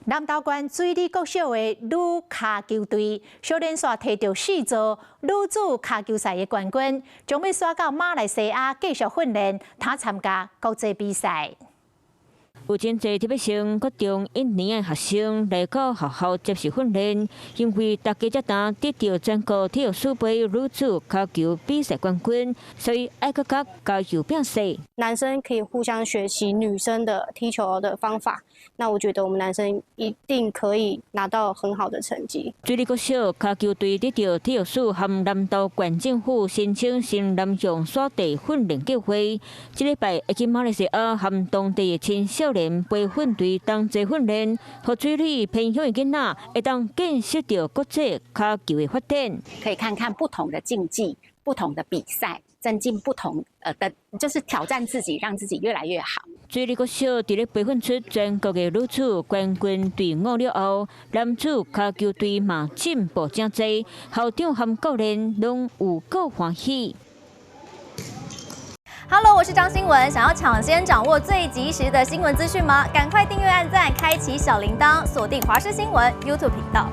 南投縣水里國小的女跤球隊，小連續提著四座女子跤球賽的冠軍，將欲徙到馬來西亞繼續訓練，通參加國際比賽。有真濟特別生國中一年的學生來到學校接受訓練，因為大家這當得著全國體育署盃女子跤球比賽冠軍，所以愛閣較加油拼勢。男生可以互相學習女生的踢球的方法，那我覺得我們男生一定可以拿到很好的成績。水里國小跤球隊得著體育署和南投縣政府申請新南向徙地訓練計劃，這禮拜會去馬來西亞和當地的青少年培訓隊同齊訓練，予水里偏鄉的囡仔會當見識著國際跤球的發展。可以看看不同的競技、不同的比賽，增進不同的，就是挑戰自己，讓自己越來越好。水里國小佇咧培訓出全國的女子冠軍隊伍了後，男子跤球隊嘛進步誠濟，校長和教練攏有夠歡喜。 Hello，我是張新文。想要搶先掌握最及時的新聞資訊嗎？趕快訂閱、按讚、開啟小鈴鐺，鎖定華視新聞 YouTube 頻道。